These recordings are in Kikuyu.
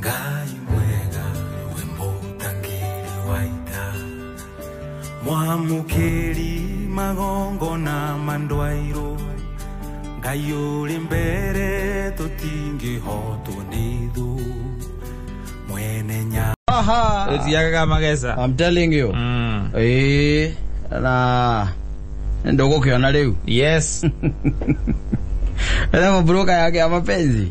Ngai mwega we mũtangĩri wa ita, mwamũkĩri magongona ma ndwairũ, Ngai ũrĩ mbere tũtingĩhotwo nĩ thũ, mwene nya Aha. Ĩtiagaga magesa. I'm telling you. Ĩĩ, na ndũgũkĩona rĩu. Yes. Ena mabroka yake ya mapenzi.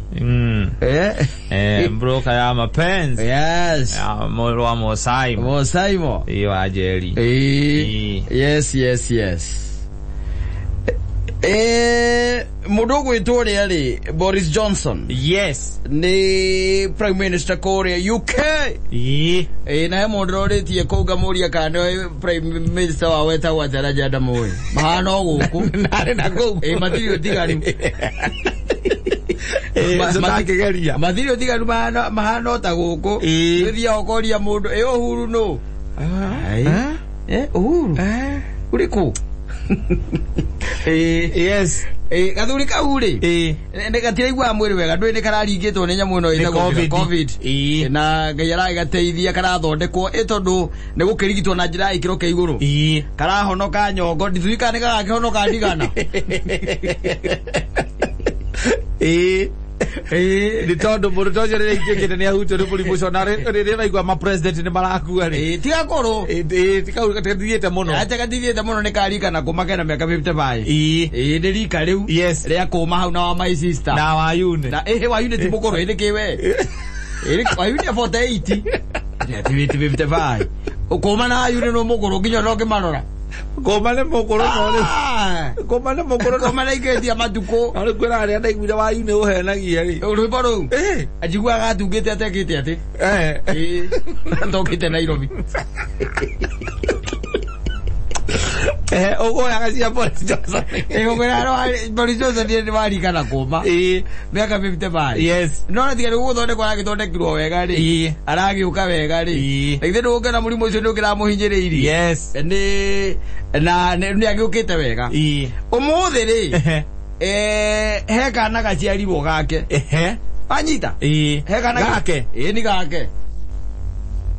Eh? Eh, broker ya mapenzi. Yes. Ya mũrũ wa Mosaimo. Mosaimo. Iyo Ajeri. Ĩĩ. Yes, yes, yes. Mũndũ ũgwĩtwo ũrĩa rĩ, Boris Johnson. Yes. Nĩ Prime Minister kũrĩa UK. Ĩĩ. Ĩĩ, na he mũndũ ũrorĩtie kũu ngamũria kana nĩoĩ Prime Minister wao wetagwo atĩa na njenda mũĩ. Mahana o gũkũ. Narĩ na kũu. Ĩĩ, matirĩ ũtiganu. Tũtakĩgeria. Matirĩ ũtiganu, mahana o ta gũkũ. Ĩĩ. Ũthiaga ũkoria mũndũ, ĩ Uhuru nũ? Ai. Eh, Uhuru? Ũrĩ kũ? Ĩĩ. Yes. Ĩĩ, gathuri kau rĩ. Ĩĩ. Nĩ gatiraiguaga mwĩrĩ wega, ndũĩ nĩ kararingĩtwo nĩ nyamũ ĩno Nĩ ĩtagwo COVID. COVID. Ĩĩ. Na Ngai aragĩgateithia, karathondekwo ĩ tondũ nĩ gũkĩrigitwo na njĩra ya gĩkĩro kĩa igũrũ. Ĩĩ. Karahonoka nyongo, ndithuĩ kana nĩ gagakĩhonoka ndigana. Ĩĩ. Ĩĩ. Nĩ tondũ mũndũ ta ũcio rĩrĩa ingĩkĩte nĩ ahutio nĩ mũrimũ ũcio, na rĩrĩa ũraigua ma president nĩ marakua rĩ. Ĩĩ, tiga kũrũ. Ĩĩ, ĩĩ, tiga gatithiĩte mũno. Acha gatithiĩte mũno nĩ karika na kũma kena mĩaka 55. Ĩĩ. Ĩĩ, nĩ rika rĩu. Yes. Rĩa kũma hau na wa my sister. Na wa Yune. Na ĩhĩ wa Yune ti mũkũrũ, ĩĩ nĩ kĩwe. Ĩĩ, wa Yune 48. Ĩĩ, ti 55. Ũkũma na Yune no mũkũrũ nginya no ngĩmarora. Kũma nĩ mũkũrũ no rĩu. Ah! Kũma nĩ mũkũrũ no. Kũma na ikĩtie matukũ. No rĩu kwĩna arĩa ndaiguire wa Yune ũhenagia rĩ. Rwĩmbo rũu. Ĩĩ. Anjiguaga atungĩte atekĩte atĩ. Eh. Ĩĩ. Atokĩte Nairobi. Eh, ũgũraga cia Boris Johnson. Ĩĩ, ũgũraga Boris Johnson nĩ warika na kũma. Ĩĩ. Mĩaka 55. Yes. No na tiga nĩ gũthondekwo aragĩthondekirwo wega rĩ. Ĩĩ. Aragĩũka wega rĩ. Ĩĩ. Na githĩ ndũgũkĩona mũrimũ ũcio nĩ ũkĩramũhinyĩrĩirie. Yes. Nĩ na nĩ agĩũkĩte wega. Ĩĩ. Ũmũthĩ rĩ. Ehe. He kana gaciarirwo gake. Ehe. Wanyita? Ĩĩ. He kana Gake. Ĩĩ, nĩ gake.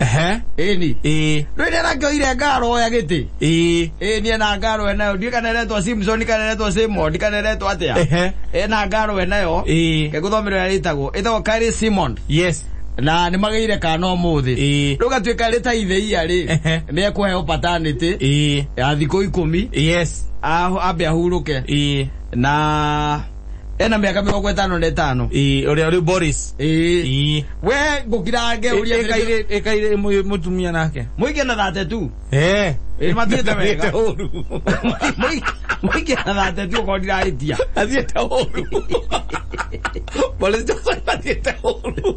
Ehe. Ĩĩ ni. Ĩĩ. Rĩu nĩ arakĩoire ngaro ya gĩtĩ. Ĩĩ. Ĩĩ, niĩ na ngaro enayo. Ndiũĩ kana ĩretwo Simpson, kana ĩretwo Simon, kana ĩretwo atĩa. Ehe. Ena ngaro enayo. Ĩĩ. Ngegũthomera ũrĩa ĩtagwo. Ĩtagwo Kylie Simon. Yes. Na nĩ magĩire kana ũmũthĩ. Ĩĩ. Rĩu gatuĩka rĩ ta ithe rĩ. Ehe. Nĩ ekũheo paternity. Ĩĩ. Ya thikũ 10. Yes. Ambe ahurũke. Ĩĩ. Na ena mĩaka 55. Ĩĩ, ũrĩa rĩu Boris. Ĩĩ. Ĩĩ. We ngũkirange ũrĩa Ĩkaire ĩkaire mũtumia nake. Mũingĩ na 32. Eh. Ĩĩ, mathiĩte wega. Athiĩte ũru. Mũingĩ na 32 okorwo ndirahĩtia. Athiĩte ũru. Boris Johnson athiĩte ũru.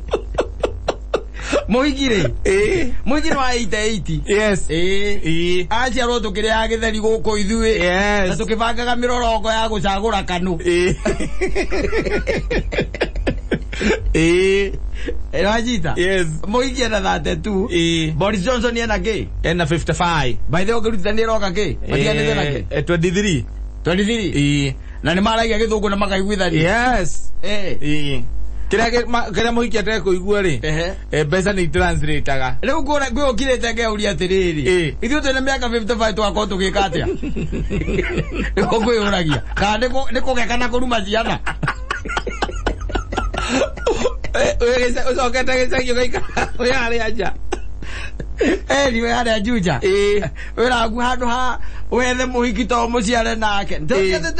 Mũhiki rĩ. Ĩĩ. Mũhiki nĩ wa 88. Yes. Ĩĩ. Ĩĩ. Aciarwo tũkĩrĩaga gĩtheri gũkũ ithuĩ. Yes. Na tũkĩbangaga mĩrorongo ya gũcagũra kanũ. Ĩĩ. Ĩĩ. Wanyita? Yes. Mũhiki ena 32. Ĩĩ. Boris Johnson ena kĩ? Ena 55. By the way, ũngĩrutithania ĩroka kĩ? Matiganĩte na kĩ? 23. 23. Ĩĩ. Na nĩ maragia gĩthũngũ na makaiguithania. Yes. Ĩĩ. Ĩĩ. Kĩrĩa mũhiki atekũigua rĩ. Ehe. Mbeca nĩ itranslataga. Rĩu kwĩ ũkirĩte ngeuria atĩrĩrĩ. Ĩĩ. Ithuĩ twĩna mĩaka 55 tũgakorwo tũgĩka atĩa? Nĩguo kwĩyũragia. Kana nĩ kũgeka na kũruma ciana? Ũcokete gĩcagi ũgaikara wĩ harĩa nja. Eri we harĩa Juja. Ĩĩ. Wĩra waku handũ ha wethe mũhiki to mũciare nake. Ĩĩ.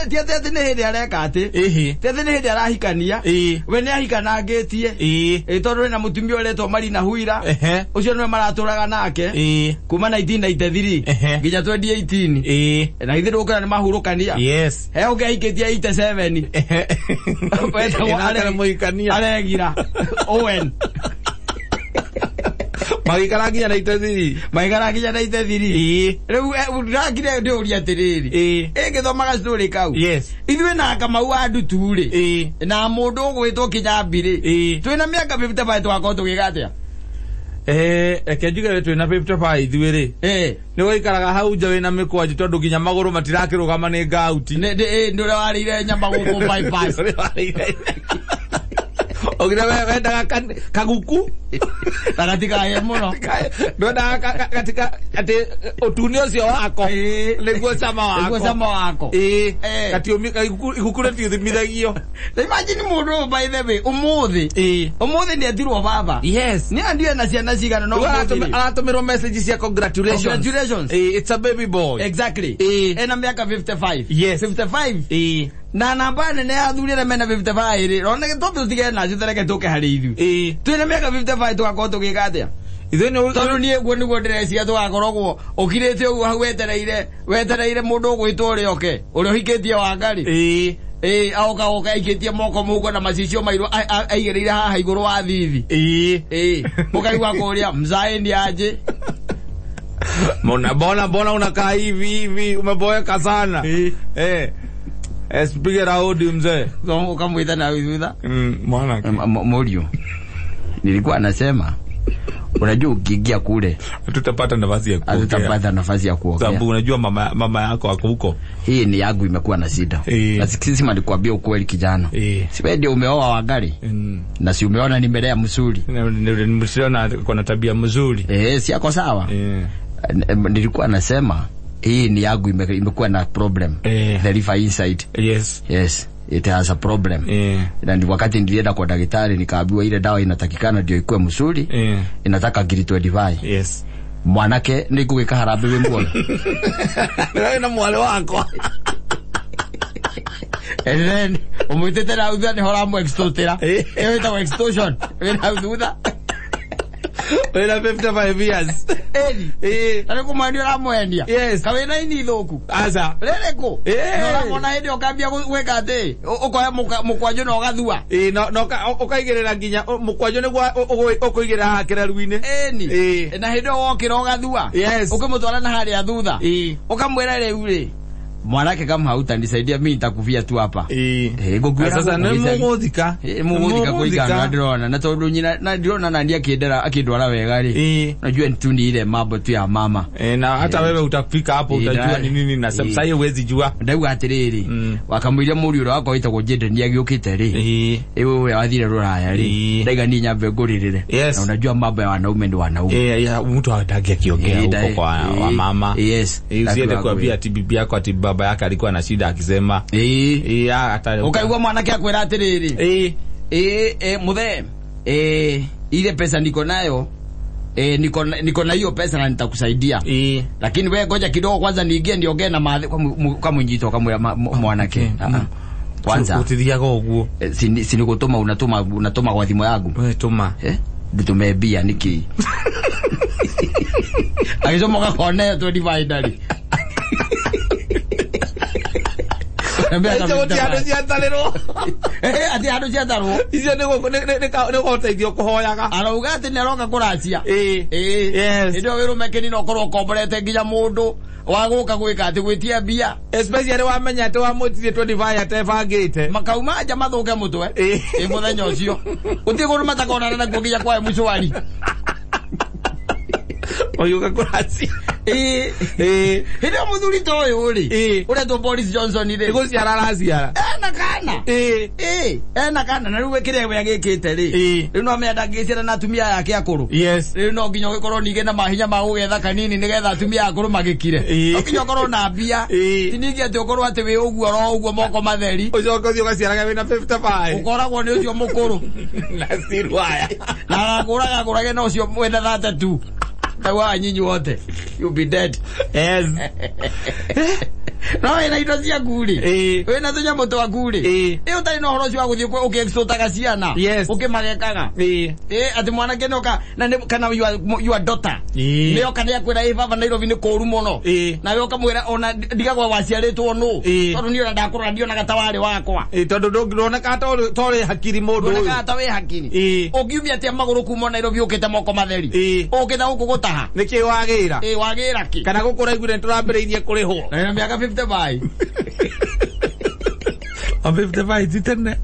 Ti atĩ nĩ hĩndĩ areka atĩ. Ĩhĩ. Ti atĩ nĩ hĩndĩ arahikania. Ĩĩ. We nĩ ahikanangĩtie. Ĩĩ. Ĩĩ, tondũ wĩna mũtumia ũretwo Marina Huira. Ehe. Ũcio nĩwe maratũraga nake. Ĩĩ. Kuma 1993 Ehe. nginya 2018. Ĩĩ. Na githĩ ndũgũkĩra nĩ mahurũkania. Yes. He ũngĩ ahikĩtie 87. Ehe. Wetagwo Ĩnake nĩ mũhikania. Aregira. Owen. Magĩikara nginya 93. Maikara nginya 93. Ĩĩ. Rĩu ndĩrakire ndĩũria atĩrĩrĩ. Ĩĩ. Ĩngĩthomaga story kau. Yes. Ithuĩ na Kamau wa Ndutu rĩ. Ĩĩ. Na mũndũ ũgwĩtwo Kĩnyambi rĩ. Ĩĩ. Twĩna mĩaka 55 tũgakorwo tũgĩka atĩa? Reke njuge rĩ twĩna 55 ithuĩ rĩ. Ĩĩ. Nĩ ũikaraga hau nja wĩna mĩkwanjũ tondũ nginya magũrũ matirakĩrũgama nĩ ngauti. Nĩ ũrĩa warĩire nyama gũkũ bypass. Ũrĩa warĩire. Ogire wendaga kaguku na gatikahe muno ndwendaga katika ati utune ucio wako niguo cama wako niguo cama wako ii katiumi iguku rĩtiũthimithagio. Imagine mundu ũyũ, by the way, umuthi umuthi nĩetirwo baba. Yes. Nĩ andio na ciana cigana no ũmũthĩ rĩ. Aratũmĩrwo message cia congratulations. Congratulations. It's a baby boy. Exactly. Ena mĩaka 55. Yes. 55. Na namba nene ya athuri arĩa mena 55 rĩ, rona tondũ tũtigane nacio tereke tũke harĩ ithuĩ twĩna mĩaka 55 tũgakorwo tũgĩka atĩa? Ithuĩ nĩ Tondũ niĩ guo nĩguo ndĩreciria tũgakoragwo ũkirĩte ũguo hau wetereire wetereire mũndũ ũgwĩtwo ũrĩa oke ũrĩa ũhikĩtie Wangari. Ĩĩ, aoka oka aikĩtie moko mũhuko na macicio mairũ aigĩrĩire haha igũrũ wa thithi. Ĩĩ, ũkaigua kũrĩa mzae ni aje. Mbona mbona mbona unakaa hivi hivi, umeboeka sana. Sipige raudi mzee. Ukamwita na thutha. Mwana Mũriũ, nilikuwa nasema unajua ukiingia kule tutapata nafasi ya kuongea. Hatutapata nafasi ya kuongea. Sababu unajua mama yako ako huko. Hii ni yangu imekuwa na shida. Na sisi nilikwambia ukweli kijana. Si wewe ndio umeoa Wangari? Na si umeona nimelea mzuri. Msiona kuna tabia mzuri. Si yako sawa? Nilikuwa nasema hii ni yangu imekuwa na problem. The river inside. Yes. Yes. It has a problem. Na ni wakati nilienda kwa daktari nikaambiwa ile dawa inatakikana ndio ikue mzuri. Inataka ngiri 25. Yes. Mwanake ni ngũgĩka harambĩ wĩ muoyo. Wewe na mwale wako. And then umwĩtĩte na thutha nĩho ũramũ-extortĩra. Ĩyo ĩtagwo extortion. Wĩ na thutha. Wĩna 55 years. Ĩni. Na nĩ kũmwendia ũramwendia. Yes. Ka wĩna ini thũku. Aca. Rĩrĩkũ? Na ũramwona hĩndĩ ĩyo ũkambia gwĩka atĩ ũkoya mũkwanjũ na ũgathua. No no ũkaigĩrĩra nginya mũkwanjũ nĩguo ũkũigĩrĩra haha kĩraru-inĩ. Ĩni. Na hĩndĩ ĩyo wokĩra ũgathua. Yes. Ũkĩmũtwara na harĩa thutha. Ũkamwĩra rĩu rĩ, mwanake kama hautanisaidia mimi nitakufia tu hapa. Ngũkuĩra Sasa nĩ mũgũthika. Mũgũthika kũigana ndĩrona na tondũ nyina na ndĩrona nani akĩndera akĩndwara wega rĩ. Unajua tu ni ile mambo tu ya mama. Na hata wewe utafika hapo utajua ni nini na sasa hiyo huwezi jua. Ndauga atĩrĩrĩ, wakamũiria mũriũ ũrĩa wakwa wĩtagwo Jaden nĩagĩũkĩte rĩ. Wewe wathire rũraya rĩ. Ndaiga niĩ nyambe ngũrĩrĩre. Na unajua mambo ya wanaume ni wanaume. Mtu hataki akiongea huko kwa wamama. Yes. Usiende kuambia ati bibi yako ati baba yake alikuwa na shida akisema. Hata ukaigua mwanake akwira atiriri. Muthe, ile pesa niko nayo, niko na hiyo pesa na nitakusaidia. Lakini wewe ngoja kidogo kwanza niingie niongee na maadhi kwa mnyito kama mwanake. Kwanza utithiaga uguo. Si nikutuma unatuma kwa thimu yangu. Wewe tuma. Ndutume mbia niki. Agicomoka kone 25 ndari. Ati andũ ciatarwo. Icio nĩ gũteithio kũhoyaga. Arauga atĩ nĩ aroka kũracia. Hĩndĩ ĩyo wĩrũme kĩni no ũkorwo ũkomborete nginya mũndũ wa gũka gwĩka atĩ gwĩtia mbia. Especially wamenya atĩ wamwĩtirie 25 atebangĩte. Makauma nja mathũke mũtwe. Ĩ mũthenya ũcio. Gũtirĩ kũndũ matakonana nakuo nginya kwa mũcwari. Ũgĩũka kũracia. Hĩndĩ ĩyo mũthuri ta ũyũ rĩ, ũretwo Boris Johnson rĩ, Nĩgũciara araciara. Ena kana. Ena kana na rĩu kĩrĩa we agĩkĩte rĩ, rĩu no amenya ndangĩciara na atumia yake akũrũ. Yes. Rĩu no nginya ũgĩkorwo ningĩ na mahinya ma gũgetha kanini nĩgetha atumia akũrũ magĩkire. No nginya ũkorwo na mbia. Ti ningĩ atĩ ũkorwo atĩ wĩ ũguo oro ũguo moko matheri. Ũcoke ũthiĩ ũgaciaraga wĩna 55. Ũkoragwo nĩ ũcio mũkũrũ. Na ciruaya. Na agakũraga akũrage na ũcio mwĩna 32. Tawa nyinyi wote. You'll be dead. Yes. No wĩna indo ciaku rĩ. Wĩna tũnyamũ twaku rĩ. Ũtarĩ na ũhoro ũcio wa gũthiĩ ũkĩextortaga ciana. Ũkĩmagekaga. Atĩ mwanake nĩoka na nĩ kana your daughter. Nĩoka nĩakwĩra ĩ baba Nairobi nĩ kũũru mũno. Nawe ũkamwĩra ona ndigagwa waciarĩtwo nũ. Tondũ niĩ ona ndakũrora ndionaga ta warĩ wakwa. Tondũ ndũroneka ta ũrĩ hakiri mũndũ ũyũ. Ndũronekaga ta wĩ hakiri. Ũngiumia atĩa magũrũ kuma Nairobi ũkĩte moko matheri. Ũkĩte gũkũ gũtaha. Nĩkĩ wagĩra? Wagĩra kĩ? Kana gũkũ ũraiguire nĩtũrambĩrĩirie kũrĩhwo. Na wĩna mĩaka 55. O 55 ti tene.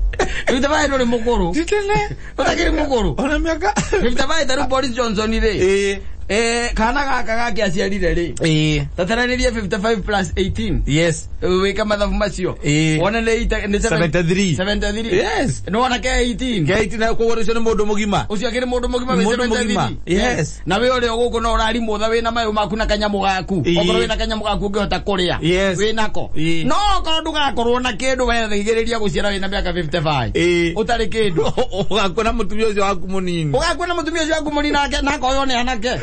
55 ndũrĩ mũkũrũ. Ti tene. Ũtakĩrĩ mũkũrũ. Ona mĩaka 55 ta rĩu Boris Johnson rĩ. Kana gaka gake aciarire rĩ. Tataranirie 55 plus 18. Yes. Wika mathabu macio. Wona nĩ 73. 73. Yes. Nĩ wona ke 18. Ke 18 na koguo ũcio nĩ mũndũ mũgima. Ũcio akĩrĩ mũndũ mũgima wĩ 73. Yes. Na we ũrĩa gũkũ no ũrarimũtha wĩna mayũ maku na kanyamũ gaku. Okorwo wĩna kanyamũ gaku ũngĩhota kũrĩa. Yes. Wĩnako. No okorwo ndũgakorwo na kĩndũ wethigĩrĩria gũciara wĩna mĩaka 55. Ũtarĩ kĩndũ. Ũgakua na mũtumia ũcio waku mũnini. Ũgakua na mũtumia ũcio waku mũnini nake nakoywo nĩ anake.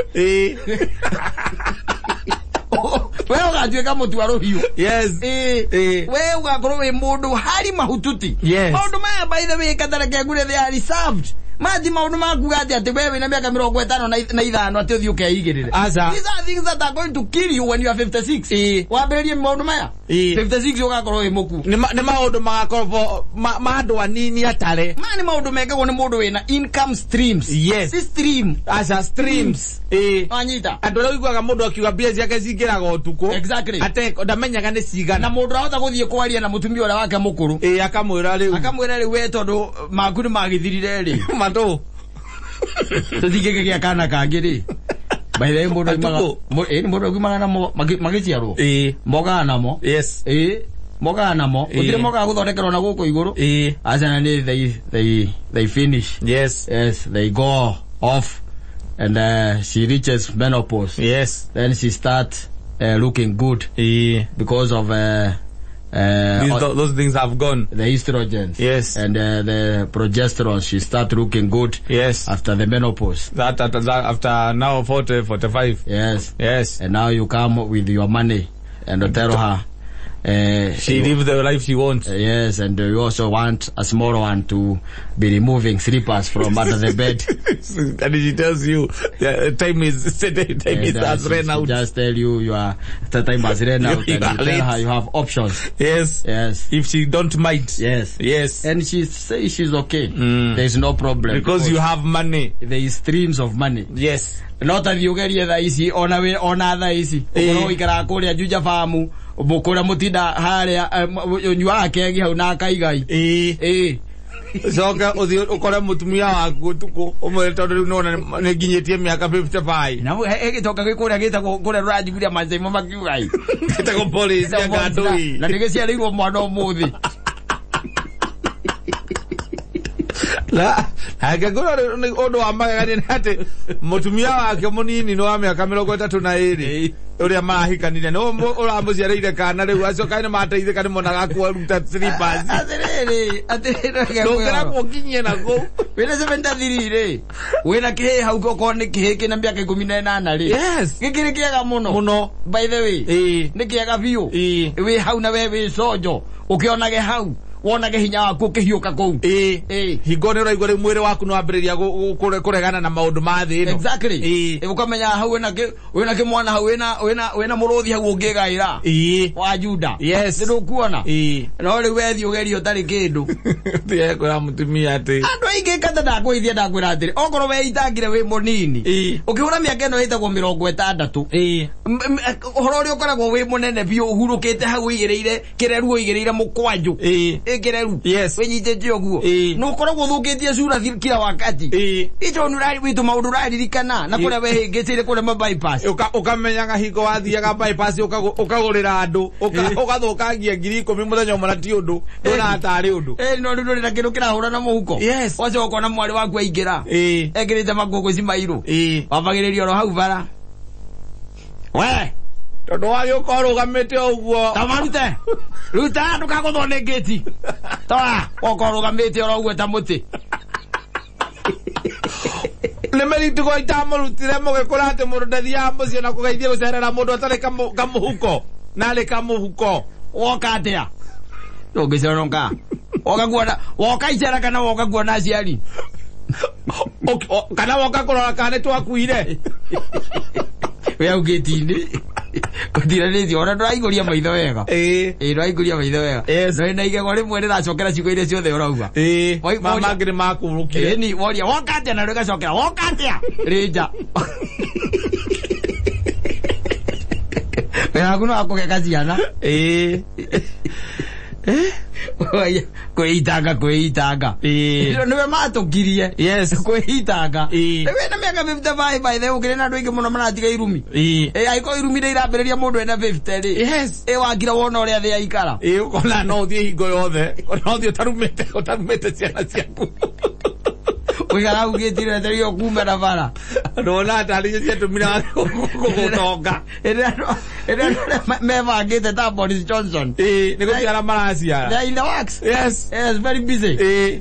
We ũgatuĩka mũtu wa rũhiũ. Yes. We ũgakorwo wĩ mũndũ hari mahututi. Yes. Maũndũ maya by the way katareke ngure they are reserved. Mathi maũndũ makuga atĩ atĩ we wĩna mĩaka 55 atĩ ũthiĩ ũkeigĩrĩre. These are things that are going to kill you when you are 56. Wambĩrĩrie maũndũ maya. 56 ũgakorwo wĩ mũku. Nĩ maũndũ magakorwo ma andũ anini atare. Maya nĩ maũndũ mekagwo nĩ mũndũ wĩna income streams. Yes. Si stream. Aca streams. Wanyita. Andũ arĩa ũiguaga mũndũ akiuga mbia ciake cingĩraga ũtukũ. Exactly. Ate ndamenyaga nĩ cigana. Na mũndũ arahota gũthiĩ kwaria na mũtumia ũrĩa wake mũkũrũ. Akamwĩra rĩu. Akamwĩra rĩu we tondũ maku nĩ magĩthirire rĩ. Matũ. Tũtingĩkĩgĩa kana kangĩ rĩ. By the way mũndũ oimaga mũndũ oimaga namo magĩciarwo. Mokaga namo. Yes. Mokaga namo. Gũtirĩ mokaga gũthondekerwo na gũkũ igũrũ. Aca nĩ they finish. Yes. Yes, they go off and she reaches menopause. Yes. Then she start looking good. Because of those things have gone. The estrogens. Yes. And the progesterone, she start looking good. Yes. After the menopause. That after now 40, 45. Yes. Yes. And now you come with your money and tell her. She lives the life she wants. Yes, and you also want a small one to be removing slippers from under the bed. And she tells you time is has run out. Just tell you your the time has run out, and you tell her you have options. Yes, yes. If she don't mind. Yes, yes. And she says she's okay. There is no problem because you have money. There is streams of money. Yes. Not that you get thaa ici ona we ona thaa ici ukorwo ikara kuria Juja Farm bukura mutinda haria nyuaga kegi hau na akaigai. Coka uthi ukore mutumia waku utuku umwire tondu riu nona ni nginyitie miaka 55 na gĩcoka gĩ kũrĩa gĩtagwo kũrĩa rũranjiguire macaimo makiuga ĩ gĩtagwo police ya ngandui na nĩgĩciarĩirwo mwana ũmũthĩ. Na angĩkorwo nĩ ũndũ wa magegania nĩ atĩ mũtumia wake mũnini nĩ wa mĩaka 32 ũrĩa marahikanire nĩ ũramũciarĩire kana rĩu acio kaĩ nĩ mateithĩka nĩ monaga kuruta slippers. Atĩrĩrĩ atĩrĩrĩ ndũngĩremwo nginyie na kũu wĩna 73 rĩ wĩna kĩhĩ hau okorwo nĩ kĩhĩ kĩna mĩaka 18 rĩ. Yes. Gĩkĩrĩ kĩega mũno mũno by the way. Nĩ kĩega biũ. Wĩ hau na we wĩ conjo ũkĩonage hau wonage hinya waku ũkĩhiũka kũu. Hingo nĩ ũraigua rĩu mwĩrĩ waku nĩ wambĩrĩria kũregana na maũndũ ma thĩ ĩno. Exactly. Ũkamenya hau wĩna kĩmwana hau wĩna mũrũthi hau ũngĩgaĩra wa Juda. Yes. Nĩ ndũkuona. No rĩu wethiĩ ũgerie ũtarĩ kĩndũ. Tiga kwĩra mũtumia atĩ andũ aingĩ kata ndakwĩithia ndakwĩra atĩrĩ okorwo weitangire wĩ mũnini ũkĩhũra mĩaka ĩno ĩtagwo 60 ũhoro ũrĩa ũkoragwo wĩ mũnene biũ ũhurũkĩte hau ũigĩrĩire kĩreru ũigĩrĩire mũkwanjũ kĩreru. Yes. Wĩnyitĩte ũguo. Na ũkoragwo ũthũkĩtie cura kila wakati. Icho nĩ witũ maũndũ ũraririkana na kũrĩa wehĩngĩcĩire kũrĩa ma bypass. Ũkamenyaga hingo wathiaga bypass ũkagũrĩra andũ ũgathũkangia 10,000 mũthenya ũmwe na ti ũndũ ndũronaga tarĩ ũndũ. No rĩu ndũrĩ na kĩndũ kĩrahũra na mũhuko. Yes. Wacoka ũkona mwarĩ waku aingĩra. Ekĩrĩte mangũngũci mairũ. Wambagĩrĩria oro hau bara. We tondũ wagĩũka ũrũgamĩte ũguo ta marute ruta ndũkagũthwo nĩ ngĩti tora woka ũrũgamĩte oro ũguo ta mũtĩ. Nĩ mĩritugo itamũrutire mũgĩkũra atĩ mũndũ ndathiaga mũciĩ na kũgeithia gũcerera mũndũ atarĩ kamũhuko na arĩ kamũhuko. Woka atĩa ndũngĩconoka woka kuona woka icera kana woka kuona aciari kana woka kũrora kana nĩ twakuire wĩ hau ngĩti-inĩ gũtiranĩtie ona ndũraihũria maitho wega. Ndũraihũria maitho wega. No na igego rĩmwe rĩracokera ciugo iria ciothe ũrauga. Mangĩ nĩ makũrũkire. Ĩni woria woka atĩa na rĩgacokera woka atĩa rĩ nja. Wĩra waku no wa kũgeka ciana. Kwĩitanga kwĩitanga. Nĩwe matũkirie. Yes. Kwĩitanga. Rĩu ena mĩaka 55 by the way ũkĩrĩ na andũ aingĩ mũno maratiga irumi. Angĩkorwo irumi nĩ irambĩrĩria mũndũ ena 50 rĩ. Yes. Wakira wona ũrĩa thĩ yaikara. Ũkona no ũthiĩ hingo yothe, no ũthiĩ ũtarumĩte ciana ciaku. Ũikara ugĩtire wetereire kuuma na bara. Ndona tarĩ ciatũmire gũgũtonga. Ĩrĩa andũ mebangĩte ta Boris Johnson. Nĩ gũciara maraciara. They are in the works. Yes. Yes, very busy.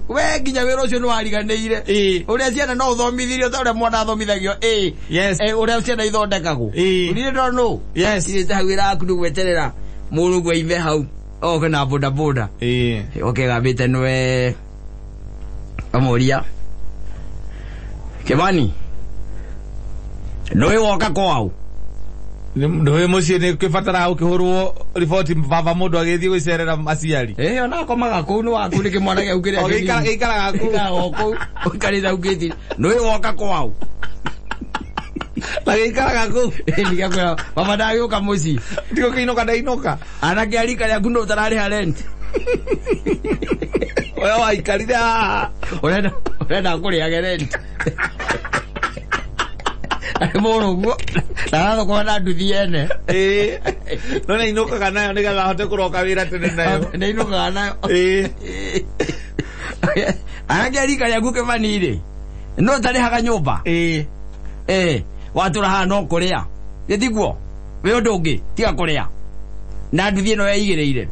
We nginya wĩra ũcio nĩ wariganĩire. Ũrĩa ciana no ũthomithirio ta ũrĩa mwana athomithagio. Yes. Ũrĩa ciana ithondekagwo. Ũrire no no. Yes. Irĩte hau wĩra waku nĩ gweterera mũrũguo aime hau. Oke na boda boda. Oke gambĩte nĩwe kamũria. Kimani. Nĩwe woka kwao. Ndũĩ mũciĩ nĩ kĩbataraga gũkĩhũrwo riboti baba mũndũ agĩthiĩ gwĩcerera aciari. Ona akomaga kũu nĩ waku nĩ kĩmwana gĩaku kĩrĩa kĩnini. Gĩikaraga kũu. Gĩikaraga o kũu. Ũikarĩte hau gĩti. Nĩwe woka kwao. Na gĩikaraga kũu. Nĩgĩakwĩra baba ndagĩũka mũciĩ. Tigo kĩinũka ndainũka. Anake a rika rĩaku nũ ũtararĩha rent. We waikarire haha. Ũrenda kũrĩage rent. Arĩ mũrũguo. Ndarathũkũma na nduthi ene. No nĩ ainũkaga nayo nĩgetha ahote kũroka wĩra tene nayo. Nĩ ainũkaga nayo. Anake a rika rĩaku Kĩmani rĩ, no ũtarĩhaga nyũmba. Watũra haha no kũrĩa. Gĩtiguo? Wĩ ũndũ ũngĩ tiga kũrĩa. Na nduthi ĩno yeigĩrĩire.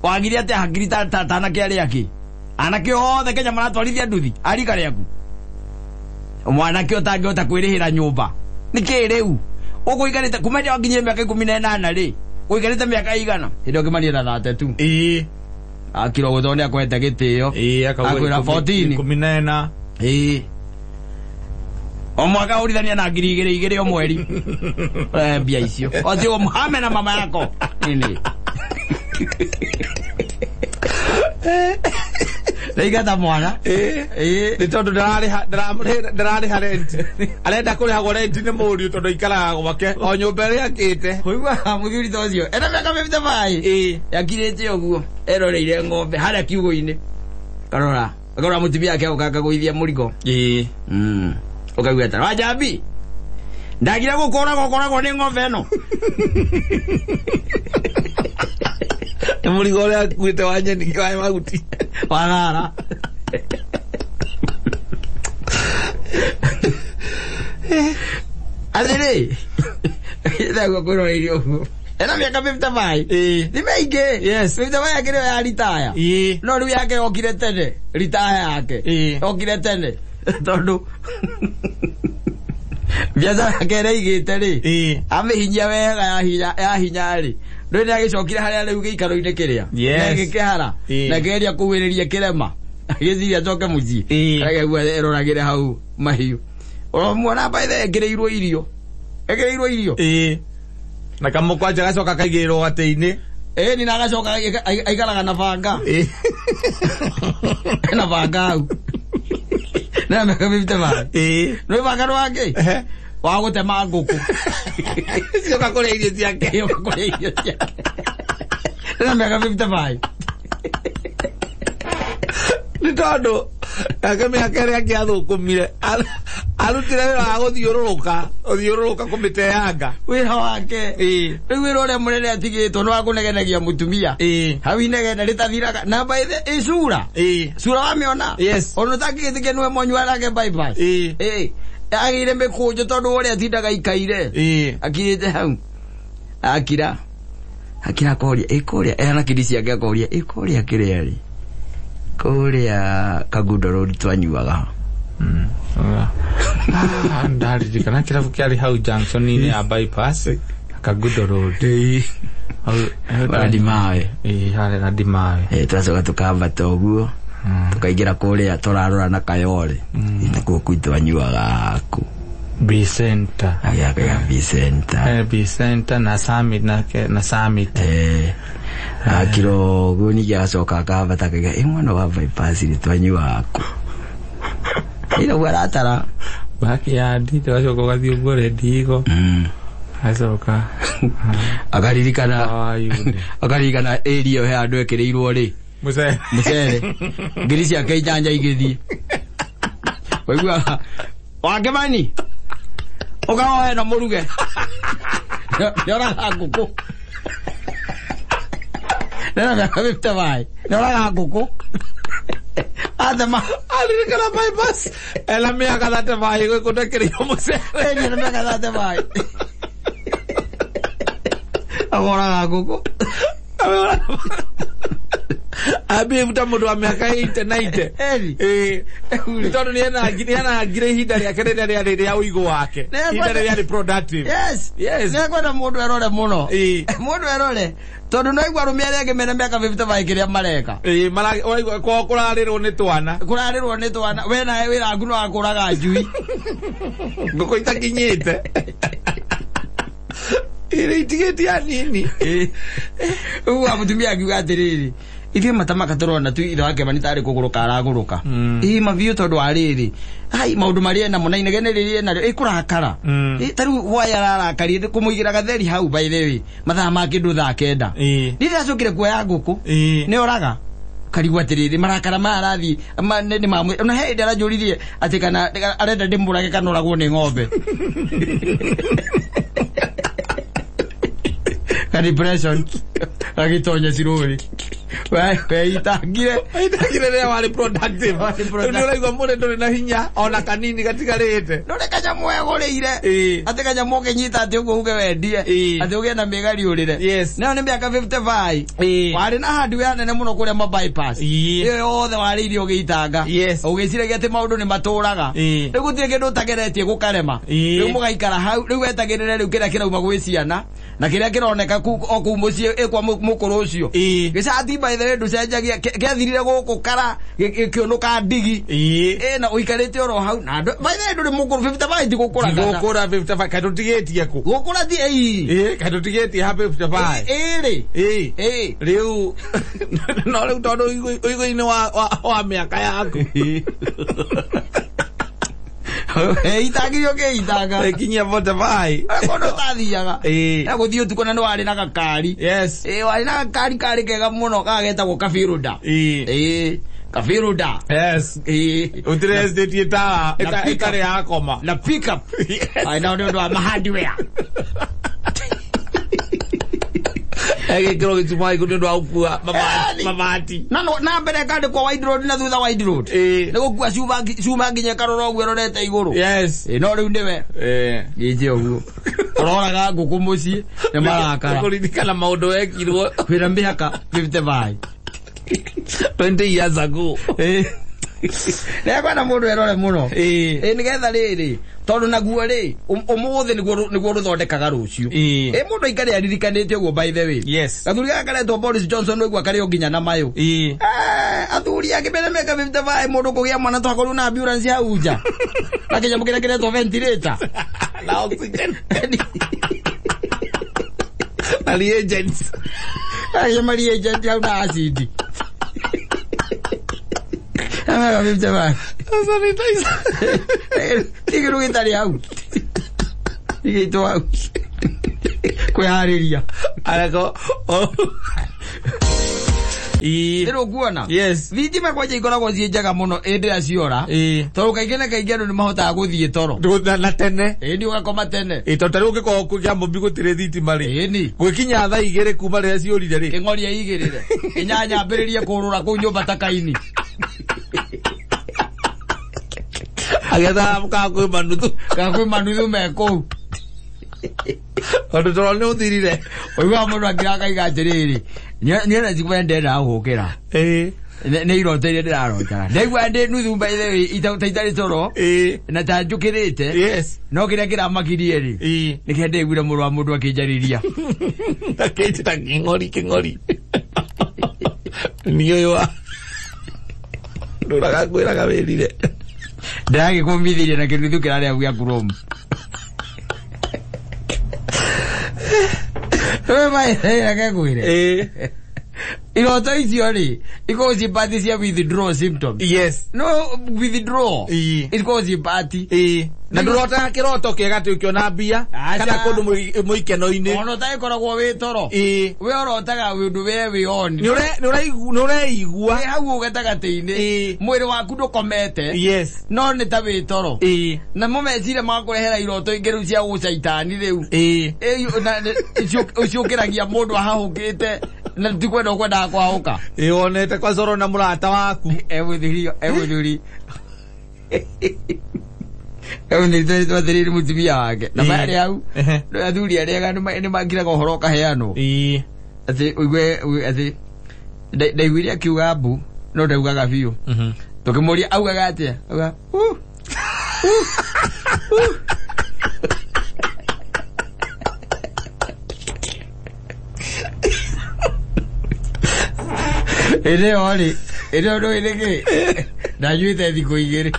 Wagire atĩa hakiri ta anake arĩa angĩ? Anake othe Kenya maratwarithia nduthi a rika rĩaku. Mwanake ũtangĩhota kwĩrĩhĩra nyũmba. Nĩkĩ rĩu? Ũgũikarĩte kuma rĩrĩa wakinyire mĩaka 18 rĩ, ũikarĩte mĩaka igana? Hĩndĩ ĩyo Kĩmani ena 32. Akira ũguo tondũ nĩakwete gĩtĩo. Akaugĩra Akwĩra 14. 14. O mwaka ũrithania na ngiri igĩrĩ igĩrĩ o mweri. Mbia icio. Oti ũmhame na mama yako. Nini? Ndaigata mwana. Nĩ tondũ ndararĩha rent. Arenda kũrĩhagwo rent nĩ mũriũ tondũ aikaraga gwake o nyũmba ĩrĩa akĩte. Ũiguaga mũthuri ta ũcio. Ena mĩaka 55. Yakirĩte ũguo. Eroreire ng'ombe harĩa kiugũ-inĩ. Karora. Akarora mũtumia ake oka akagũithia mũrigo. Ũkaigua atĩrĩ, Wanjambi, ndagire gũkũragwo kũragwo nĩ ng'ombe ĩno. Nĩ mũrigo ũrĩa akuĩte wa nyeni wa mahuti. Wa thara. Atĩrĩ, ndagua kwĩroreire ũguo. Ena mĩaka 55. Nĩ mĩingĩ. Yes. 55 yake nĩyo ya ritaya. No rĩu yake yokire tene. Ritaya yake. Yokire tene. Tondũ biacara yake ĩrĩa aigĩte rĩ, amĩhinyia wega ya hinya rĩ, rĩu nĩagĩcokire harĩa rĩu gĩikaro-inĩ kĩrĩa. Yes. Gĩkĩhara. Na kĩgeria kũuĩrĩria kĩrema. Agĩciria acoke mũciĩ. Akĩigua eroragĩre hau mahiũ. Ũramuona by the way ekĩrĩirwo irio. Ekĩrĩirwo irio. Na kamũkwanja gacoka kaigĩrĩrwo gatĩ-inĩ. Ni na agacoka aikaraga na banga. Na banga hau. Na mĩaka 55. Nĩ banga rwake? Wa gũtema ngũkũ. Cioka kũrĩa irio ciake. Cioka kũrĩa irio ciake. Na mĩaka 55. Nĩ tondũ nake mĩaka ĩrĩa ĩngĩ athũkũmire, arutire wĩra wa gũthiũrũrũka kũmĩteanga. Wĩra wake. Rĩu wĩra ũrĩa mũnene atigĩtwo nĩ wa kũnegenagia mũtumia. Hau inegene rĩtathiraga. Na by the ĩ cura. Cura wamĩona? Yes. Ona ũtangĩgĩtĩkia nĩwe mwanyuaga nake bypass. Agĩire mĩkũnjo tondũ ũrĩa atindaga aikaire. Akirĩte hau. Akira. Akira akoria, ĩ kũrĩa, ena kiri ciake akoria, ĩ kũrĩa kĩrĩa rĩ? Kũrĩa Kangundo Road twanyuaga. Ndaririkana kĩrabu kĩarĩ hau junction-inĩ ya bypass Kangundo Road. Radimawe. Harĩa Radimawe. Twacoka tũkambata ũguo. Tũkaingĩra kũrĩa tũrarora na Kayole. Nakuo kwitũ anyuaga kũ. B Center. Agĩaka B Center. B Center na Summit na Summit. Akiro ũguo ningĩ agacoka akambata akauga, ĩ mwena wa bypass rĩ twanyuaga kũ. Ĩno ũguo aratara. Backyard tũgacoka ũgathiĩ ũguo Rendigo. Acoka. Akaririkana. Akaririkana area ĩyo he handũ ekĩrĩirwo rĩ. Mucere. Mucere. Ngiri ciake ijanja igĩthiĩ. Waiguaga Wakĩmani ũkahoe na mũruge. Nĩoraga ngũkũ. Nena mĩaka 55. Nĩoraga ngũkũ. Athema. Aririkana bypass. Ela mĩaka 35 gwĩkũndekĩrĩrio mũcere. Ena mĩaka 35. Agoraga ngũkũ. Ambie ta mũndũ wa mĩaka 80 90. Eri. Ĩĩ. Tondũ nĩanangire ihinda rĩake rĩrĩa rĩarĩ rĩa ũigũ wake. Ihinda rĩrĩa rĩarĩ productive. Yes. Yes. Nĩngwenda mũndũ erore mũno. Ĩĩ. Mũndũ erore. Tondũ no igua arũme arĩa angĩ mena mĩaka 55 kĩrĩa mareka. Ĩĩ, ũraigua kwao kũrarĩrwo nĩ twana. Kũrarĩrwo nĩ twana. We nawe wĩra waku no wakũraga njui. Ngũkũ itakinyĩte. Ĩrĩ itigĩtie anini. Ũguo mũtumia akiuga atĩrĩrĩ, ithuĩ matamaka tũrona tu ithe wake mani tarĩ kũgũrũka aragũrũka. Ĩ mabiũ tondũ wa rĩrĩ. Ai maũndũ marĩa enamo na inegene rĩrĩa enarĩo ĩkũrakara. Ta rĩu hwaĩ ararakarie kũmũigĩra gatheri hau by the way mathaa ma kĩndũ thaa 9. Rĩrĩa acokire kuoya ngũkũ nĩ oraga. Karigwo atĩrĩrĩ marakara maya arathiĩ nĩ mamwe. Na he hĩndĩ aranjũririe atĩ kana arenda ndĩmũrage kana oragwo nĩ ng'ombe. Ka depression. Agĩtonya cirũrĩ. Weitangire. Weitangire rĩrĩa warĩ productive. Rĩu nĩ ũraigua mũrĩ ndũrĩ na hinya ona kanini gatigarĩte. Ndũrĩ kanyamũ wegũrĩire. Atĩ kanyamũ ũkĩnyita atĩ ũguo uge wendie. Atĩ ũgĩe na mĩgari ũrĩre. Yes. Nayo nĩ mĩaka 55. Warĩ na hardware nene mũno kũrĩa ma bypass. Ĩyo yothe warĩirie ũgĩitanga. Yes. Ũgĩciragia atĩ maũndũ nĩ matũraga. Rĩu gũtirĩ kĩndũ ũtageretie gũkarema. Rĩu mũgaikara hau, rĩu wetagĩrĩre rĩu kĩrĩa kĩrauma gwĩ ciana na kĩrĩa kĩroneka o kũu mũciĩ ĩ kwa mũkũrũ ũcio. Gĩcati by the way ndũcenjagia gĩathirire gũkũ kara gĩkĩũnũka ndigi. Ĩ na ũikarĩte oro hau na by the way ndũrĩ mũkũrũ 55 ti gũkũra. Gũkũra 55 kaĩ tũtigĩtie kũ? Gũkũra ti ĩ. Kaĩ tũtigĩtie ha 55. Ĩ rĩ. Ĩ. Rĩu no rĩu tondũ ũigũ-inĩ wa mĩaka yaku. Itangire ũkĩitanga. Ĩkinyia 45. Kũndũ ũtathiaga. Ĩ. Na gũthiĩ ũtukũ na nĩ warĩ na gakari. Yes. Ĩ warĩ na gakari karĩ kega mũno gagetagwo kabiruda. Ĩ. Ĩ. Kabiruda. Yes. Ĩ. Ũtirĩ estate ĩtarĩ yakoma. Na pick up. Ai na nĩ ũndũ wa ma hardware. Egĩkĩrwo gĩcuma igũrũ nĩ ũndũ wa gũkua mabati. Na mbere kandĩkwo wide road na thutha wide road. Ĩ. Nĩ gũkua cuma nginya ĩkarora ũguo ĩrorete igũrũ. Yes. Ĩ no rĩu nĩwe. Gĩĩke ũguo. Ũroraga ngũkũ mũciĩ nĩ marakara. Kũririkana maũndũ wekirwo. Wĩna mĩaka 55. 20 years ago. Nĩngwenda mũndũ erore mũno. Ĩ. Nĩgetha rĩrĩ tondũ naguo rĩ ũmũthĩ nĩguo rũthondekaga rũciũ. Ĩ. Mũndũ aikare aririkanĩte ũguo by the way. Yes. Gathuri gaka karetwo Boris Johnson ũguo karĩ o nginya na mayũ. Ĩ. Athuri angĩ mena mĩaka 55 mũndũ kũgĩa mwana twakorwo na ambulance hau nja. Na kĩnyamũ kĩrĩa kĩretwo ventilator. Na oxygen. Na reagents. Kanyamũ reagent hau na acid. Mĩaka 55. Sanitizer. Kĩgĩrũ gĩtarĩ hau. Gĩgĩtwo hau. Kwĩharĩria. Areko. Ĩ. Rĩrĩ ũkuona. Yes. Thitima kwanja ikoragwo ciĩ njega mũno hĩndĩ ĩrĩa ciora. Ĩ. Tondũ kaingĩ na kaingĩ andũ nĩ mahotaga gũthiĩ toro. Na tene. Ĩ ni ũgakoma tene. Ĩ tondũ tarĩu ũngĩkorwo kũ Kĩamũmbi gũtirĩ thitima rĩ. Ĩ ni. Gwĩkinya thaa 2 kuma rĩrĩa ciũrire rĩ. Kĩng'oria igĩrĩre. 8 ambĩrĩrie kũrũra kũu nyũmba ta kaini. Agĩetha kana kwĩ manuthu. Kana kwĩ manuthu me kũu. Tondũ toro nĩ ũthirire. Ũiguaga mũndũ akĩra akaiga atĩrĩrĩ, niĩ na njiguaga ndendaga gũkĩra. Ĩ. Nĩ iroto iria ndĩrarotaga. Ndaigua ndĩ nuthu by the way ta itarĩ toro. Ĩ. Na ta njũkĩrĩte. Yes. No kĩrĩa kĩramakirie rĩ. Ĩ. Nĩkĩo ndaiguire mũrũ wa mũndũ akĩnjarĩria. Akĩnjĩta kĩng'ori kĩng'ori. Niĩ ũyũ wa. Ndũraga ngwĩraga wĩrire. Ndĩragĩkũmithirie na kĩnuthu kĩrarĩa gĩa Chrome. We mai, reke ngwĩre. Ĩ. Iroto icio rĩ ikoragwo ciĩ part cia withdrawal symptoms. Yes. No withdrawal Ĩĩ. ikoragwo ciĩ part. Ĩĩ. Na ndũrotaga kĩroto kĩega atĩ ũkĩona mbia Aca. kana kũndũ mũikeno-inĩ. Ona ũtagĩkoragwo wĩ toro. Ĩĩ. We ũrotaga ũndũ we wĩ on. Nĩ ũreigua. Wĩ hau gatagatĩ-inĩ. Ĩĩ. Mwĩrĩ waku ndũkomete. Yes. No nĩ ta wĩ toro. Ĩĩ. Namo meciria makũrehera iroto ingĩ rĩu cia gũcaitani rĩu. Ĩĩ. Ũciũkĩragia mũndũ ahahũkĩte na ti kwenda ũkwendaga kwahũka. Ĩĩ wonete kwa Zoro na mũrata waku. Emũthuri emũthuri twathĩrĩire mũtumia wake na Ĩĩ. marĩ hau Ehe. athuri arĩa ega nĩ makiraga ũhoro ũkaheanwo Ĩĩ. atĩ ũigue atĩ ndaiguire akiuga mbu no ndaugaga biũ tũkĩmũria augaga atĩa auga "Uh, uh, uh." Ĩrĩ ĩyo rĩ ĩrĩ ĩyo ndũĩ nĩkĩ ndanyuĩte thikũ igĩrĩ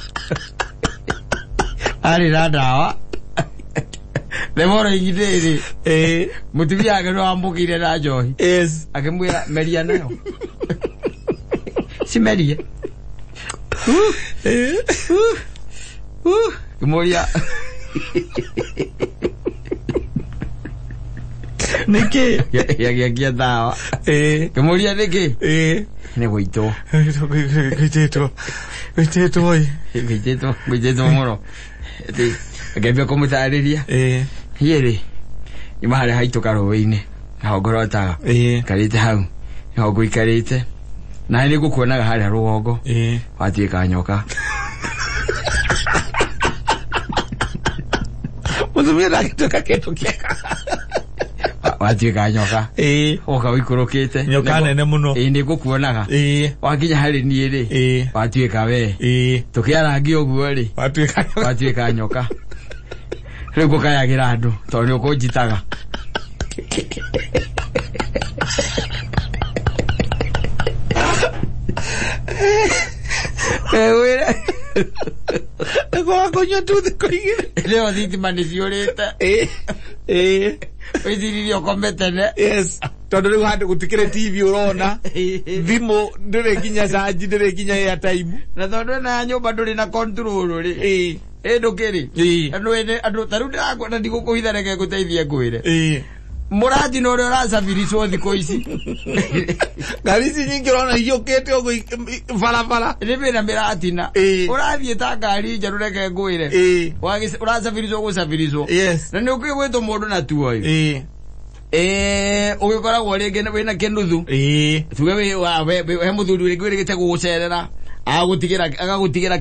arĩ na ndawa themoro igindĩ Ĩĩ. mũtumia wake nĩ wamũkĩire na njohi Yes. akĩmwĩra meria nayo cimerie Ĩĩ. kĩmũria Nĩkĩ? gĩakia ndawa Ĩĩ. kĩmũria nĩkĩ Ĩĩ. nĩ gũitwo Gũitĩtwo. Gũitĩtwo ĩ. gũitĩtwo gũitĩtwo mũno atĩ akĩambia kũmũtarĩria Ĩĩ. hiĩ rĩ nyuma harĩa haitũ karũĩ-inĩ naho ngorotaga Ĩĩ. ikarĩte hau naho ngũikarĩte na nĩ ngũkuonaga harĩa rũgongo Ĩĩ. watuĩka nyoka Mũtumia ndangĩtuĩka kĩndũ kĩega. Watuĩka nyoka Ĩĩ. woka ũikũrũkĩte Nyoka nene mũno. Ĩĩ nĩ ngũkuonaga Ĩĩ. wakinya harĩ niĩ rĩ Ĩĩ. watuĩka we Ĩĩ. tũkĩarangia ũguo rĩ Watuĩka nyoka. watuĩka nyoka rĩu ngũkayagĩra andũ tondũ nĩ ũkũnjitaga wĩre Nĩkwaga kũnyua tu thikũ igĩrĩ. rĩo thitima nĩ ciũrĩte Ĩĩ. Ĩĩ. wĩciririe ũkome tene Yes. Tondũ rĩu handũ gũtikĩrĩ TV ũrona. Thimũ ndĩrĩ nginya charge ndĩrĩ nginya airtime. Na tondũ ĩno ya nyũmba ndũrĩ na control rĩ Ĩĩ. ĩ ndũkĩrĩ Ĩĩ. andũ ene andũ ta rĩu ndĩrakwenda ndigũkũhitha reke ngũteithie ngwĩre Ĩĩ. mũratina ũrĩa ũracabiricwo thikũ ici Ngari ici nyingĩ ũrona ihiũkĩte ũguo barabara. nĩ wĩna mĩratina Ĩĩ. ũrathiĩ ta ngari njerũ reke ngwĩre Ĩĩ. Ũracabiricwo gũcabiricwo Yes. na nĩ ũkĩũĩ gwĩtwo mũndũ na tuoyo Ĩĩ. Ĩĩ ũgĩkoragwo rĩngĩ wĩna kĩnuthu Ĩĩ. tuge he mũthuri rĩngĩ wĩrĩgĩte gũgũcerera agagũtigĩra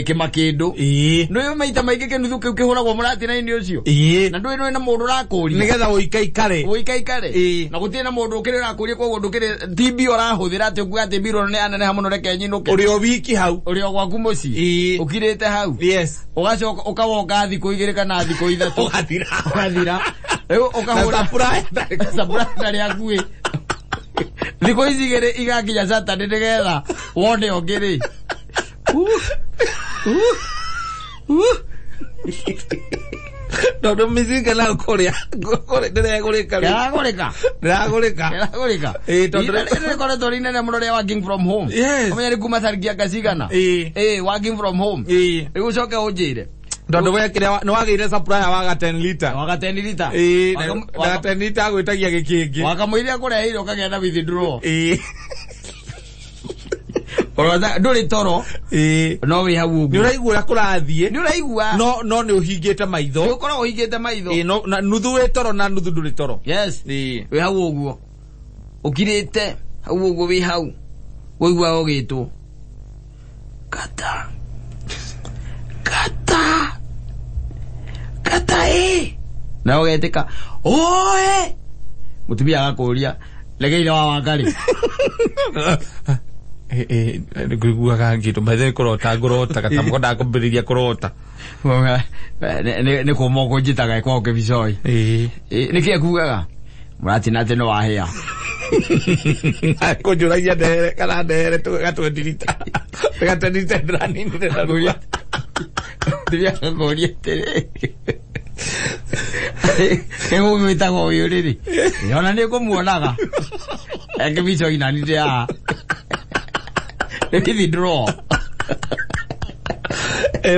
kĩmakĩndũ Ĩĩ. nĩ maita maingĩ kĩnuthu kĩu kĩhũragwo mũratina-inĩ ũcio Ĩĩ. na ndũĩ nĩ na mũndũ ũrakũria Nĩgetha ũikaikare. ũikaikare Ĩĩ. na gũtirĩ na mũndũ ũkĩrĩ ũrakũria koguo ndũkĩrĩ ti mbia ũrahũthĩra atĩ ũkuga atĩ mbia nĩ yaneneha mũno reke nyinũke Ũrĩ o wiki hau. ũrĩ o gwaku mũciĩ Ĩĩ. ũkirĩte hau Yes. ũgacoka ũkawoka thikũ igĩrĩ kana thikũ ithatũ Ũgathira. ũgathira rĩu Na ũkahũra supply ndarĩ. supply ndarĩ hakuhĩ thikũ ici igĩrĩ igakinya Saturday nĩgetha wone ũngĩ rĩ Tondũ mĩcinga nayo kũrĩa ndĩregũrĩka rĩu. Kĩragũrĩka Ndĩragũrĩka. Kĩragũrĩka Ĩĩ, tondũ Rĩrĩ rĩkoretwo rĩ inene mũno rĩa working from home. Yes. Ũmenye nĩ kuma tariki anga cigana. Ĩĩ. Ĩĩ, working from home. Ĩĩ. Rĩu ũcoke ũnjĩre Tondũ we kĩrĩa nĩ wagĩire supplier waga 10 liter. Waga 10 liter. Ĩĩ, na 10 liter agwĩtagia gĩkĩngĩ. Wakamũiria kũreheire ũkagĩa na withdrawal. Ĩĩ. Ũrona ndũrĩ toro Ĩĩ. no wĩ hau Nĩ ũguo. ũraigua ũrĩa kũrathiĩ. Nĩ ũraigua. No nĩ ũhingĩte maitho. Nĩ ũkoragwo ũhingĩte maitho. Ĩĩ, no na nuthu wĩ toro na nuthu ndũrĩ toro. Yes. Ĩĩ. Wĩ hau ũguo. Ũkirĩte hau ũguo wĩ hau. Ũigua ũgĩtwo. Kata. Kata. Kata ĩ. Na ũgetĩka. Oe. Mũtumia agakũria. Regeire wa Wangarĩ. Ngũiguaga ngĩtũ maitho kũrota ngũrota gatambo ndakwambĩrĩria kũrota. Nĩ kũma ũkũnjĩtaga kwao kĩbicoi. Ĩĩ. Nĩkĩ akugaga? Mũratina atĩ nĩ wahĩa. Kũnjũragia ndehere kana ndehere ga 20 liter. Ga 20 liter ndĩraninire narua. Mũtumia agakũria atĩrĩ. Kĩgũgwĩtagwo ũyũ rĩrĩ. Ona nĩ ngũmuonaga. Ekibico inanite haha. Withdraw.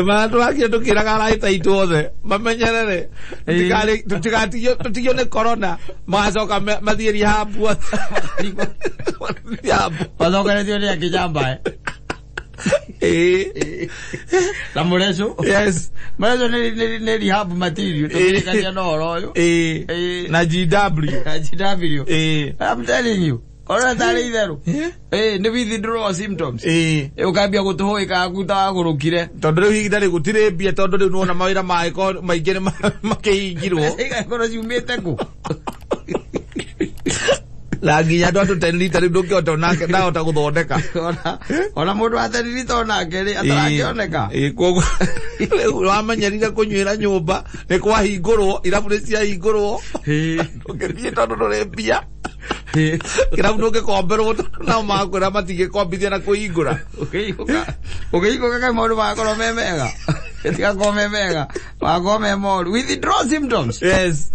Ma tũrakire tũkĩraga arata aitũ othe mamenyerere tũtigio nĩ corona magacoka mathiĩ rehab othe. Mathokeretio nĩ akĩjamba. Na mũreco. Yes. Mũreco nĩ rehab material tũkĩrĩkania na ũhoro ũyũ. Na GW. Na GW. I'm telling you. Corona tarĩ itherũ. Nĩ withdraw symptoms. Ũkambia gũtũhũĩka aku ta wagũrũkire. Tondũ rĩu ihinda rĩu gũtirĩ mbia tondũ rĩu nĩwona mawĩra mangĩkorwo maingĩ nĩ makĩhingirwo. Igakorwo ciumĩte kũ? Na nginya andũ a 10 lita rĩu ndũngĩhota onake ndahota gũthondeka. Ona mũndũ wa 10 lita onake rĩ atarakĩoneka. Koguo rĩu wamenyerire kũnyuĩra nyũmba nĩ kwahingũrwo irabu nĩ ciahingũrwo. Ndũngĩthiĩ tondũ ndũrĩ mbia. Kĩrabu ndũngĩkomberwo tondũ nao makwĩra matingĩkombithia na kũhingũra. Ũkĩhingũka kaĩ maũndũ magakorwo me mega. Tigakorwo me mega. Magakorwo me moru. Withdraw symptoms. Yes.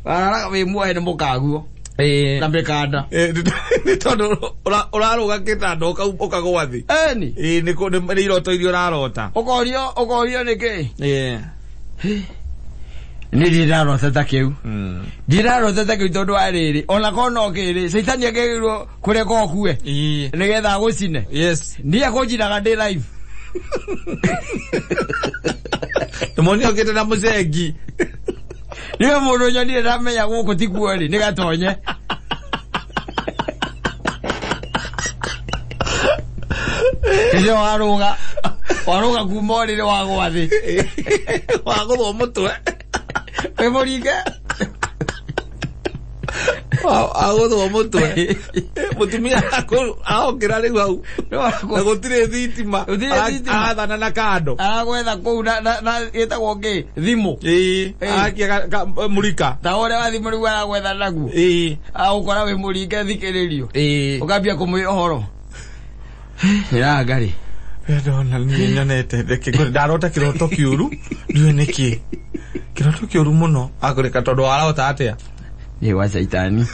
Wararaga wĩ muohe nĩ mũkaguo. Na mĩkanda. Nĩ tondũ ũrarũga kĩtanda ũkagũa thĩ. Ĩni. Nĩ iroto iria ũrarota. Ũkorio nĩkĩ? Nĩ ndirarota ta kĩu. Ndirarota ta kĩu tondũ wa rĩrĩ ona korwo no kĩrĩ caitani akĩgĩrwo kũreka ũkue nĩgetha agũcine. Yes. Niĩ akũnjinaga ndĩ live. Nĩmoni okĩte na mũcengi. Niwe mũndũ nyonire ndamenya gũkũ ti kuo rĩ nĩ gatonye. Nĩcio warũga. Warũga kuma ũrĩrĩ wagũa thĩ. Wagũthwo mũtwe. Wĩ mũringe. Agũthwo mũtwe. Mũtumia ahokĩra rĩu hau. Na gũtirĩ thitima. Arathana na kando. Aragwetha kũu na ĩtagwo kĩ? Thimũ. Arakia mũrika. Ta ũrĩa wa thimũ rĩu aragwetha naguo. Agũkora wĩ mũringe thikĩrĩrio. Ũkambia kũmwĩra ũhoro. Ĩranga rĩ. Ndona niĩ nyonete ndarota kĩroto kĩũru ndiũĩ nĩkĩ. Kĩroto kĩũru mũno. Akũreka tondũ warota atĩa? Nĩ wa caitani.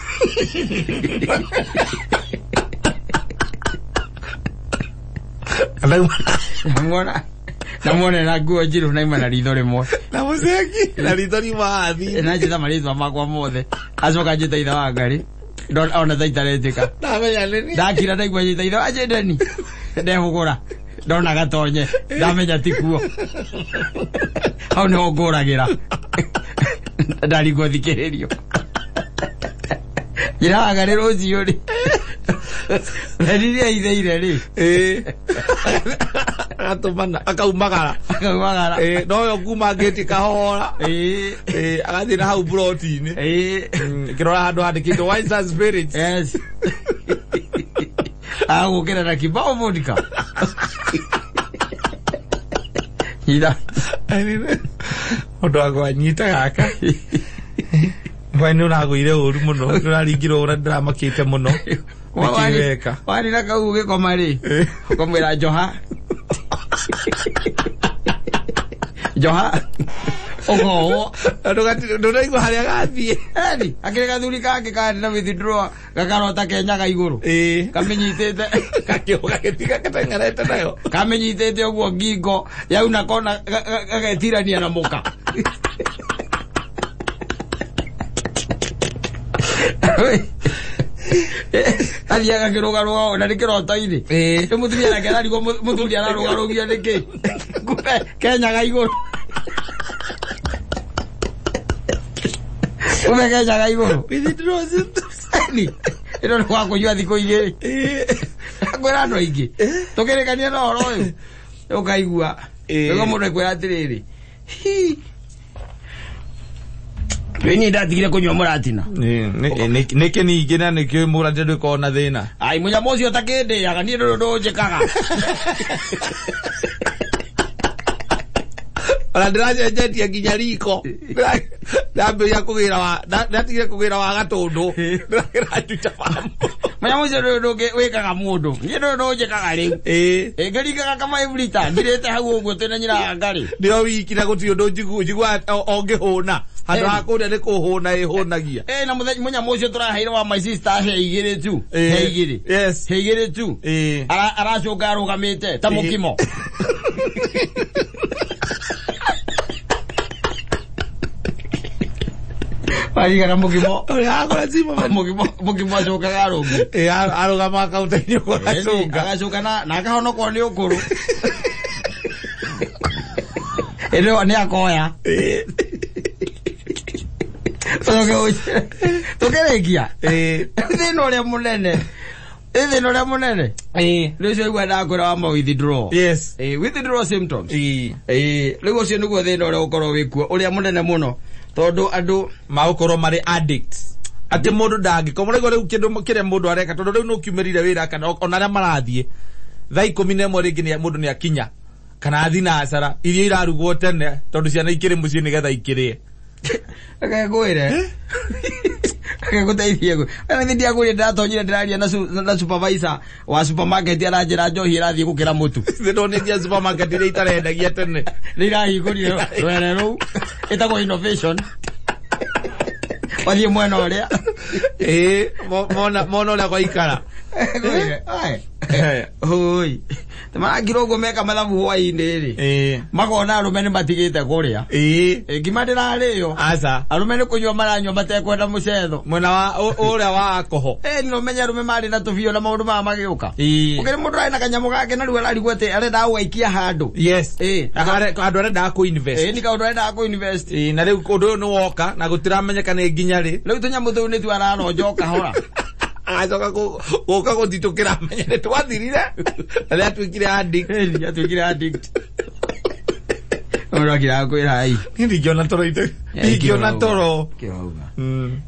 Namuona na nguo njirũ na ima na ritho rĩmwe. Na mũcengi na ritho riuma thi. Na njĩta marĩtwa makwa mothe. Acoka njĩta ithe wa Ngarĩ. Ona ta itaretĩka. Ndamenya nĩ niĩ. Ndakira ndaigua njĩta ithe wa Jendeni. Ndehũgũra. Ndona gatonye. Ndamenya ti kuo. Hau nĩho ngũragĩra. Ndarigwo thikĩrĩrio. Njĩra wa Ngarĩ rũciũ rĩ. Rĩrĩa itheire rĩ. Agatũmana akaumagara. Akaumagara. No yo kuma ngĩti kahora. Agathiĩ na hau ploti-inĩ. Kĩrora handũ handĩkĩtwo Wines and Spirits. Yes. Agũkĩra na kibao vodka. Ira. Mũndũ wakwa anyita gaka. Mwe nĩ ũragũire ũru mũno, nĩ ũraringirwo ũrĩa ndĩramakĩte mũno. Nĩkĩ weka? Wari na kau ũgĩkoma rĩ, ũkamwĩra njoha. Njoha. Ũkohwo. Ndũraigua harĩa gathiĩ. Eni, akĩrĩ gathuri kangĩ karĩ na withdraw gakarota kenyaga igũrũ. Kamĩnyitĩte. Gagĩtiga gateng'erete nayo. Kamĩnyitĩte ũguo ngingo yauna kona gagetirania na mũka. Athiaga akĩrũgarũga na nĩ kĩroto-inĩ. Nĩ mũtumia nake ararigwo mũthuri ararũgarũgio nĩkĩ. Kumbe kenyaga igũrũ. Kumbe kenyaga igũrũ. Withdraw symptoms. Eni, ĩno nĩ wa kũnyua thikũ igĩrĩ. Ngwĩra andũ aingĩ. Tũkĩrĩkania na ũhoro ũyũ. Ũkaigua. Nĩguo mũndũ ekwĩra atĩrĩrĩ. Niĩ ndatigire kũnyua mũratina. Nĩkĩ ningĩ na nĩkĩo mũratina ndũkoragwo na thĩna? Ai mũnyamũ ũcio ũtakĩndĩaga niĩ ndũrĩ ũndũ ũnjĩkaga. Ona ndĩracenjetie nginya riko. Ndambĩrĩria kũgĩra wa ndatigire kũgĩra wa gatũndũ. Ndĩragĩra njuja wa. Mũnyamũ ũcio ndũrĩ ũndũ wĩkaga mũndũ. Niĩ ndũrĩ ũndũ ũnjĩkaga rĩu. Ngĩringaga kama every time. Ngirĩte hau ũguo twĩna nyina wa Ngarĩ. Nĩo wiki na gũtirĩ ũndũ njiguaga o ngĩhũna. Handũ ha kũrĩa nĩ kũhũna ĩhũnagia. Na mũthenya mũnyamũ ũcio tũraheire wa my sister he igĩrĩ tu. He igĩrĩ. Yes. He igĩrĩ tu. Aracũnga arũgamĩte ta mũkimo. Warigana mũkimo. Ũrĩa akora Zimmerman. Mũkimo acokaga arũngi. Arũgama kaunta-inĩ ũguo agacũnga. Agacũnga na akahonokwo nĩ ũkũrũ. Ĩno nĩ akoya. Tũkĩrĩkia. Thĩna ũrĩa mũnene. Thĩna ũrĩa mũnene. Rĩu ũcio igua ndakwĩra wa ma withdraw. Yes. Withdraw symptoms. Rĩu ũcio nĩguo thĩna ũrĩa ũkorwo wĩkuo ũrĩa mũnene mũno. Tondũ andũ magũkorwo marĩ addicts. Atĩ mũndũ ndangĩkorwo rĩu rĩu kĩndũ kĩrĩa mũndũ areka tondũ rĩu nĩũkiumĩrire wĩra kana ona arĩa marathiĩ thaa 11 rĩngĩ mũndũ nĩakinya kana athi na acara irio irarugwo tene tondũ ciana ikĩrĩ mũciĩ nĩgetha ikĩrĩe. Reke ngwĩre. Reke ngũteithie. Wewe ndiakwĩrire ndĩratonyire ndĩraria na supervisor wa supermarket aranjĩra njohi ĩrathiĩ gũkĩra mũtu. Ndĩronĩtie supermarket iria itarendagia tene. Nĩ irahingũrire rwere rũu ĩtagwo innovation. Wathiĩ mwena ũrĩa. Mona ũrĩa gwaikara. Hoi. Marakira ũguo meka mathabu hwaĩ-inĩ rĩ. Makona arũme nĩ matigĩte kũrĩa. Ngima ndĩrarĩo. Aca. Arũme nĩ kũnyua maranyua matekwenda mũcetho. Mwena wa ũrĩa wa alcohol. No menye arũme marĩ na tũbio na maũndũ maya magĩũka. Ũkĩrĩ mũndũ arĩ na kanyamũ gake na rĩu ararigwo atĩ arenda gũgaikia handũ. Yes. Andũ arendaga kũ-invest. Nĩ kaũndũ arendaga kũ-invest. Na rĩu ũndũ ũyũ nĩ woka na gũtiramenyeka nĩ nginya rĩ. Rĩu tũnyamũ tũu nĩtuo araronja o kahora. Agacoka gũka gũtitũkĩra amenye nĩ twathirire na nĩ atuĩkire addict. Nĩ atuĩkire addict. Ũndũ akĩraga kwĩra ai. Niĩ ndingĩona toro ndingĩona toro.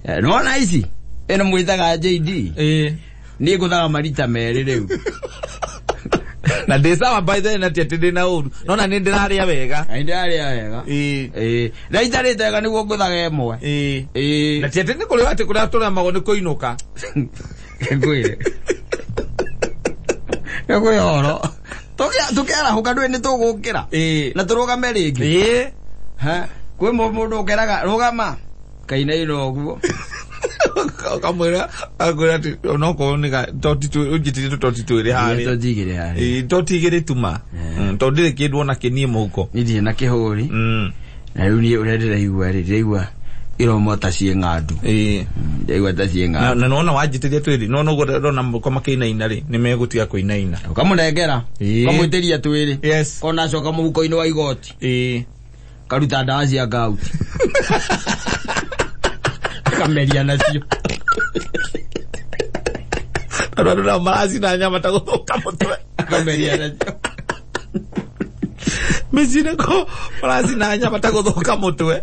Nĩwona ici ĩno mwĩtaga JD. Niĩ ngũthaga marita merĩ rĩu. Na ndĩ sawa by the way na ti atĩ ndĩna ũru. Nona nĩ ndĩrarĩa wega. Nĩ ndĩrarĩa wega. Na itarĩte wega nĩguo ngũthaga ĩmwe. Na ti atĩ nĩ kũrĩ atĩ kũrĩa tũremagwo nĩ kũinũka. Ngwĩre. Ngwĩre ũhoro. Tũkĩarahũka ndũĩ nĩ tũgũkĩra. Na tũrũgame rĩngĩ. Kwĩ mũndũ ũkeraga rũgama kainaina ũguo. Ũkamwĩra akwĩra atĩ onokorwo nĩ toti ũnjĩtĩrie tũtoti twĩrĩ harĩa. Toti igĩrĩ harĩa. Toti igĩrĩ tuma. Tondũ ndirĩ kĩndũ ona kĩ niĩ mũhuko. Niĩ ndirĩ na kĩhũri. Na rĩu niĩ ũrĩa ndĩraigua rĩ, ndĩraigua iromo ta ciĩ ng'andu. Ndĩraigua ta ciĩ ng'andu. Na nĩwona wanjĩtĩria twĩrĩ, nĩwona ũguo ndona moko makĩinaina rĩ, nĩmegũtiga kũinaina. Ũkamũnengera, ũkamwĩtĩria twĩrĩ. Yes. Kona acoka mũhuko-inĩ wa igoti. Karuta ndawa cia gout. Akameria nacio. Andũ andũ nao maracina nyama ta gũthũka mũtwe. Akameria nacio. Mĩciĩ nĩko maracina nyama ta gũthũka mũtwe.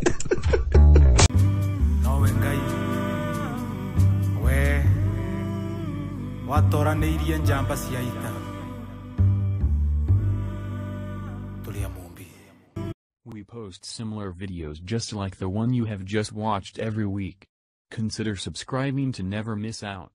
Nowe Ngai we watoranĩirie njamba cia ita tũrĩ a Mũmbi. We post similar videos just like the one you have just watched every week. Consider subscribing to never miss out.